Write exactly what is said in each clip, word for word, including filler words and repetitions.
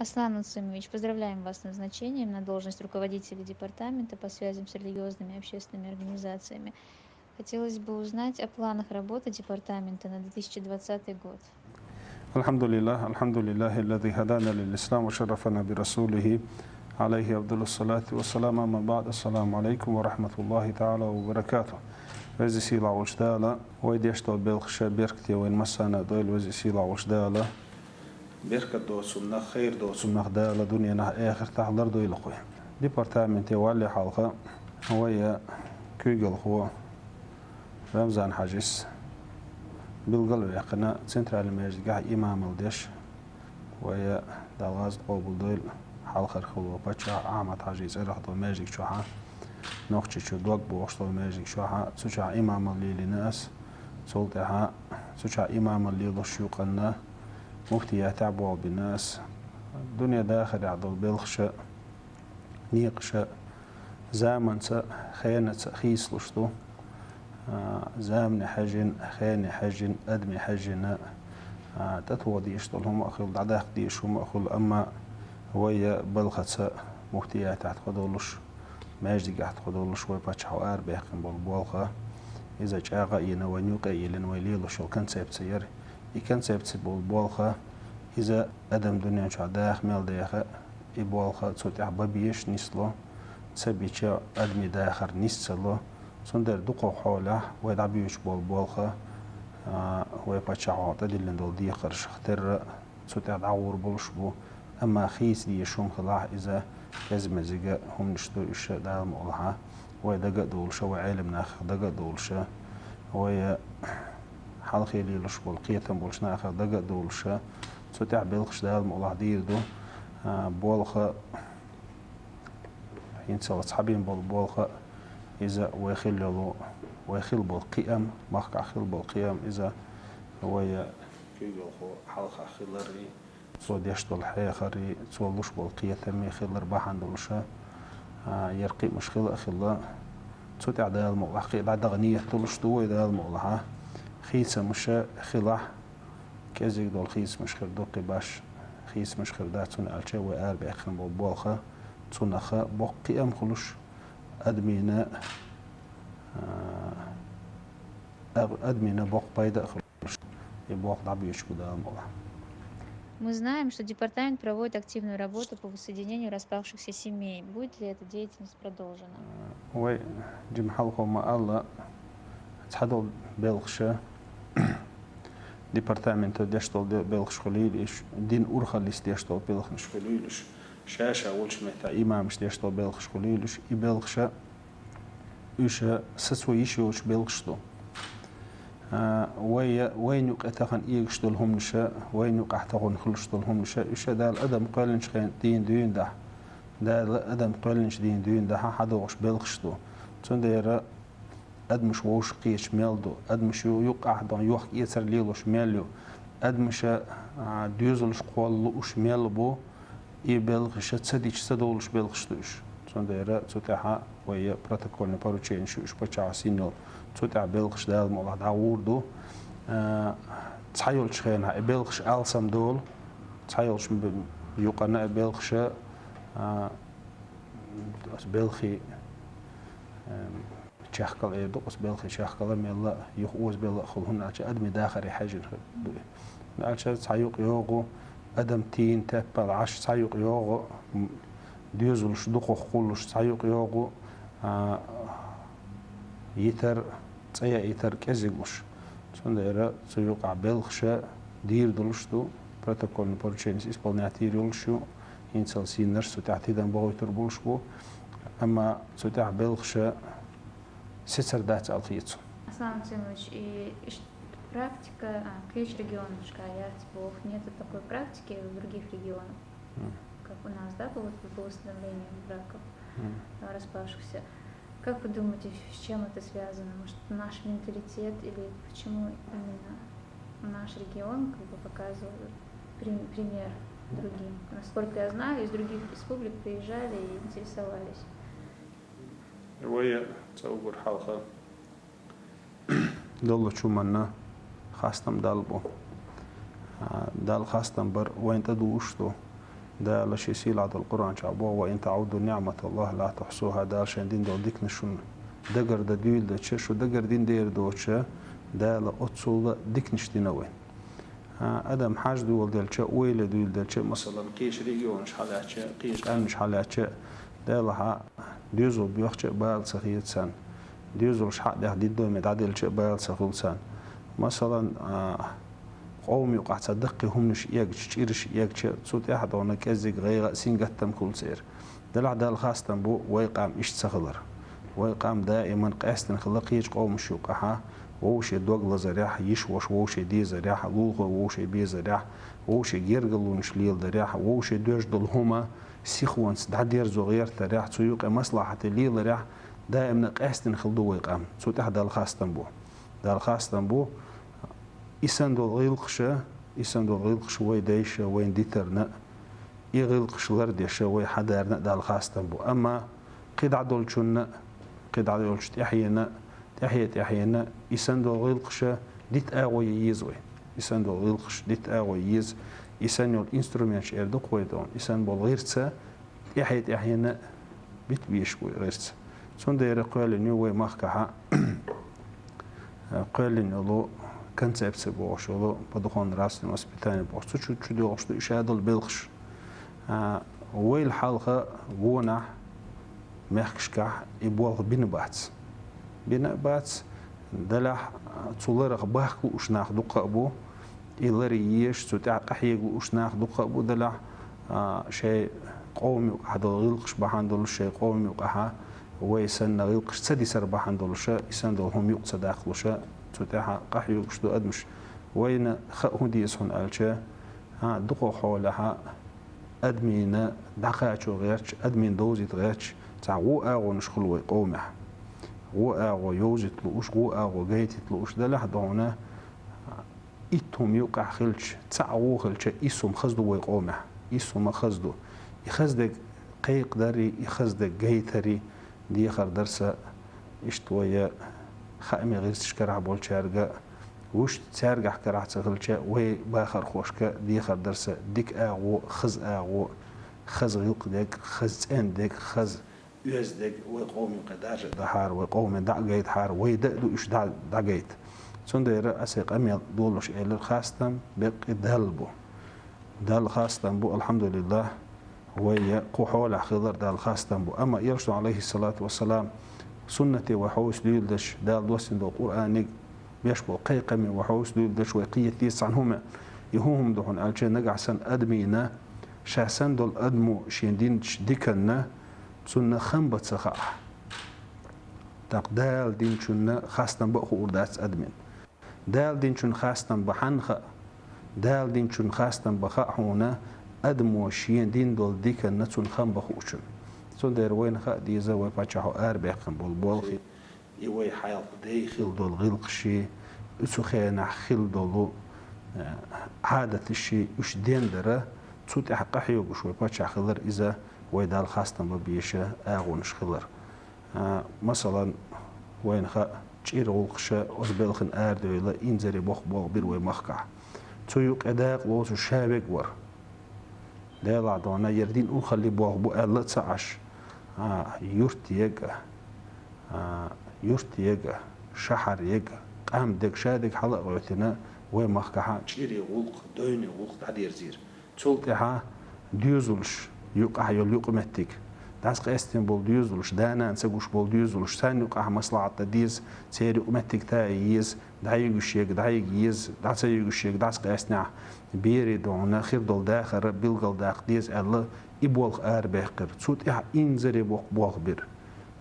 Аслан Нуцимович, поздравляем вас с назначением на должность руководителя департамента по связям с религиозными и общественными организациями. Хотелось бы узнать о планах работы департамента на две тысячи двадцатый год. الحمد لله الحمد لله الذي هدانا للإسلام وشرفنا برسوله عليه أفضل الصلاة والسلام. أما بعد، السلام عليكم ورحمة الله تعالى وبركاته. Веза-Сийлахь волчу Дала вай деш долу белхаш беркате вайн массарна а дойла, Веза-Сийлахь волчу Дала. Беркат доцу хӀуманах, хайр доцу хӀуманах Дала дуьненахь, эхартахь лардойла вай. Департаменте валле хьалха вай куьйгалхо Рамзан-Хьаьжас билгал а ваьккхина, центральный маьждигехь имамалла деш, вай, Дала гӀазот къобалдойла, хьалхара хилла паччахь Ахьмад-Хьаьжин цӀарах долу маьждиг чохь, Нохчийчу дог бохуш долу маьждиг чохь, цу чохь имамалла лелийна ас. Цул тӀаьхьа цу чохь имамалла лелош юкъанна муфтиятехь болх бина ас. Дуьнен дахарехь долу белхаш а, некъаш а заманца а, хенаца а хийцалуш ду. А, замане хьаьжжина, хене хьаьжжина, адаме хьаьжжина, а, тӀетоха дезаш долу хӀума а хуьлу, дӀадаккха дезаш хӀума а хуьлу, амма вай балхаца, муфтиятехь тхо долуш, маьждигехь тхо долуш, вай паччахьо арабаьккхина болу болх, иза чӀагӀ а йина, вайна юкъа а йиллина, вай лелош йолу концепци яра. И концепци болу болх, иза адам дуьнен чохь даха мел деха, и болх цу тӀехь бан безаш нисло, ца бича, адамийн дахар нис ца ло. Цундела дукхаххьолехь вай дӀабоьдуш болу болх, а, вай паччахьо тӀедиллина долу декхаршах терра, цу тӀехь дӀагӀур болуш бу. Амма хийца дезаш хӀума хилахь, иза кӀезиг-мезиг хӀуманаш ду, уьш Дала мукъалахь вай дага а долуш, вай Ӏелам нахах дага а долуш, вай хьалхе лелош болу кхетам болчу нахах дага а долуш, цу тӀехь белхаш Дала мукъалахь дийр ду. А, болх, хӀинцалц хьабина болу болх, иза вай хилла йолу, вай хилла болу кхиам, махкахь хилла болу кхиам, иза вай куьйгалхо хьалха хилар, цо деш долу хьехар, цо луш болу кхетам хилар бахьана долуш, а, яра кхиамаш хила а хилла. Цу тӀехь Дала мукъалахь кхин дӀадаха ниет долуш ду вай, Дала мукъалахь хийцамаш хилахь, кӀезиг долу хийцамаш хир ду, кхин баш хийцамаш хир дац, хӀунда аьлча вай арабаьккхина болу болх, цунах боккха кхиам хуьлуш, адамийн, а, ад-, адамийн боккха пайда а хуьлуш, и болх дӀабоьдуш бу, Дала мукъалахь. Мы знаем, что департамент проводит активную работу по воссоединению распавшихся семей. Будет ли эта деятельность продолжена? Вай жима хьалха ма-аллара, цхьадолу белхаш, департаменто деш долу де-, белхаш хуьлийла уьш, дин урхаллица деш долу белхаш хуьлийла уьш, ша-ша волчу меттехь имамаш деш долу белхаш хуьлийла уьш, и белхаш уьш сацо йиш йоцуш белхаш ду. А, вай, вайна юкъа тахана эгаш долу хӀуманаш, вайна юкъахь тахана хуьлуш долу хӀуманаш, уьш Дала адам кхоьллинчу хенахь дийна дуьйна дахь, Дала адам кхоьллинчу дийна дуьйна дахь хьадогӀуш белхаш ду. Цундела адамаш вовшах кхеташ мел ду, адамаш ю-, юкъахь дан йохка-эцар лелош мел ю, адамаш, а, доьзалш кхолла лууш мел бу, и белхаш ца дича ца долуш белхаш ду уьш. Цундела цу тӀехь вай протокольный порученеш ю уьш паччахьо сийна йолу. Цу тӀехь белхаш Дала мукъалахь дӀагӀур ду. А, цхьайолчу хенахь и белхаш алсам долу, цхьайолчу б-, юкъана и белхаш, а, ас белхий, эм, чехкал эр ду, ас белхий чехкала мелла а, юха озабелла а хуьлу, хӀунда аьлча адамийн дахаре хьаьжжина хир ду и. ХӀунда аьлча цхьа юкъ йогӀу, адам тийна теппала Ӏаш цхьа юкъ йогӀу, м, доьзалш дукхах кхуллуш цхьа юкъ йогӀу, а, йитар, цӀа яа йитар кӀезиг луш. Цундела цу юкъахь белхаш дийр долуш ду, протокольный порученеш исполнять йийр йолуш ю, хӀинцалц йинарш цу тӀехь тидам бохуьйтур болуш бу, амма цу тӀехь белхаш сецар дац аьлла хета суна. Аслан Нуцимович, и иш-, практика, а, кхечу регионашкахь яц боху, нету такой практики в других регионах, М. как у нас, да, по, вот по восстановлению браков, М. а, распавшихся. Как вы думаете, с чем это связано? Может, наш менталитет или почему именно наш регион как бы показывает при-, пример другим? Насколько я знаю, из других республик приезжали и интересовались. Вай цу уггар хьалха доллучу хӀуманна хастам дала бу. А, Далла хастам бар вайн тӀе дууш ду. Дала шен сийлахь долу Къуръан чохь боху: «Ва ин таӀудду ниӀматаллахӀи ла тухьсухӀа», Дала шайн дина долу диканаш шуна дагардан дуьйладича, шу дагардина дера доцуча, Дала оццул диканаш дина вайн. А, адам хьажа дуьйладелча, ойла дуьйладелча, масалан, кхечу регионаш хьалаьцча, кхечу къаьмнаш хьалаьцча, Дала хьа доьзал боьхча а бала ца хета царна. Доьзалш хьа а дехьа диддоме дӀаделча а бала ца хуьлу царна. Масалан, а, къоман юкъахь цхьа даккхий хӀуманаш эгча, чӀираш эгча, цу тӀехь а догӀна кӀеззиг гӀайгӀа а, сингаттам а хуьлу церан. Делахь Далла хастам бу вай къам иштта ца хилар. Вай къам даиман къаьстина хилла кхечу къомаш юкъахьа, вовшийн дог лазарехь, йиш-вош вовшийн дезарехь, лулахой вовшийн безарехь, вовшийн гергарлонаш леладарехь, вовшийн доьжна долу хӀума сихонца дӀадерзо гӀертарехь, цу юкъе маслахьате леларехь, даимна къаьстина хилла ду вай къам. Цу тӀехь Далла хастам бу. Далла хастам бу, и санна долу гӀиллакхаша, и санна долу гӀиллакхаша вай дайша вайна дитарна, и гӀиллакхаш лардеша вай хьадарна а Далла хастам бу. Амма кхидӀа долчунна, кхидӀа йолчу тӀаьхьена, тӀаьхье-тӀаьхьена, и санна долу гӀиллакхаша дита агӀо е еза вай. И санна долу гӀиллакхаш дита агӀо е еза, и санна йолу инструменташ эр ду-кх вай дона, и санна болу гӀирца тӀаьхье-тӀаьхьена бита безаш бу гӀирца. Цундела кхоьллина ю вай махкахьа, кхоьллина йолу концепция бохуш йолу, по духовно-нравственному воспитанию бохуш, цу чу, чу доьлхуш ду и ша долу белхаш. А, вайл хьалха гонахь мехкашкахь и болх бина бац. Бина а бац, делахь, цу ларах бахка лууш нах дуккха а бу, и лар еш, цу тӀехь къахьега лууш нах дуккха а бу, делахь, а, шайн къоман юкъахь долу гӀиллакхаш бахьана долуш, шайн къоман юкъахьа вай санна гӀиллакхаш ца дисар бахьана долуша, и санна долу хӀума юкъа ца даккхалуша, цу тӀехь къахьоьгуш ду адамаш. Вайна хаа хӀун деза хьуна аьлча, а, дукхах хьолехьа, адамийн дӀакхачо гӀерташ, адамийн довзийта гӀерташ, цхьа гӀо агӀонаш хуьлу вай къомехь. ГӀо агӀо йовзийта лууш, гӀо агӀо гайтийта лууш делахь а догӀна, итт хӀума юкъахь хилча, цхьаъ гӀо хилча, исс хӀума хаза ду вай къомехь. Исс хӀума хаза ду. И хаза дерг кхайкхадарий, и хаза дерг гайтарий, дехар дара сан, иштта вай хаамийн гӀирсашкарахь болчаьрга, вуьшта цаьргахь карахь ца хилча, вай бахархошка дехар дара сан дика агӀо, хаза агӀо, хаза гӀиллакх дерг, хаза цӀена дерг, хаза оьзда дерг вай къоман юкъе даржа а дахьара, вай къоме дӀа а гайтахьара, вай да а ду уьш дӀа, дӀагайта. Цундела аса къамел долуш элира: хастам беккъа Далла бу. Далла хастам бу, алхьамдулиллахӀ, вай кху хьолехь хилар Далла хастам бу. Амма Элчано, Ӏалайхиссалату вассалам, суннате вай хьовса дуьйладеш, Дала доссийна долу Къуръаниг, беш болу кхайкхаме вай хьовса дуьйладеш, вай кхета деза цхьана хӀума. И хӀун хӀума ду хьуна аьлча, нагахь санна адамийн ша санна долу адамо шен динчу диканна, цунна хам бан ца хаахь, тӀаккха Дала динчунна хастам бан а хуур дац адамийн. Дала динчун хастам бан хьанна хаьа? Дала динчун хастам бан хаьа хьуна, адамо шен дина долу диканна цунна хам бан хуучун. Цундела вайна хаа деза вай паччахьо арабаьккхина болу болхи, и вай хьалха дай хила долу гӀиллакхаши, цу хенахь хила долу, э, Ӏадаташи, уьш дендара, цу тӀехь къахьоьгуш вай паччахь хилар, иза вай Далла хастам бан беза агӀонаш хилар. А, масалан, вайна хаьа, чӀир гӀуллакхаша оцу белхина арадевлла инзаре боху болх бира вай махкахь. Цу юкъе дакъа лоцуш ша вега вара. Делахь дона яра дин урхалли болх бу аьлла а ца Ӏаш, а, юрт ега, а, юрт ега, шахьар ега, къам дега, ша дега хьала а гӀоьтина, вай махкахьа чӀире гӀуллакх, дойне гӀуллакх дӀадерзийра. Цул тӀаьхьа доьзалш юкъахь йолу юкъаметтиг. ДӀасакъаьстина болу доьзалш, да-нана ца гуш болу доьзалш, царна юкъахь маслаӀат дан деза, церан юкъаметтиг тае еза, дӀайигуш ега, дӀайига еза, дӀа ца йигуш ега, дӀасакъаьстинехь берийн догӀна хир долу дахар билгалдаккха деза аьлла, и болх арабаьккхира. Цу тӀаьхьа инзаре боккха болх бира.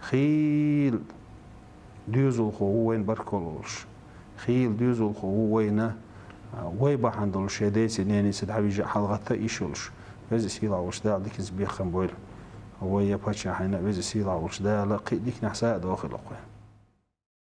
Хийла доьзалхо ву вайна баркалла волуш. Хийла доьзалхо ву вайна, а, вай бахьана долуш шайн дайца, ненаца дӀавижа а хьалагӀатта а йиш йолуш. Веза сийлахь волуш Дала диканца бехкам бойла. Вай я паччахьна, веза сийлахь волуш Дала кхин а диканехь са а дохийла вай.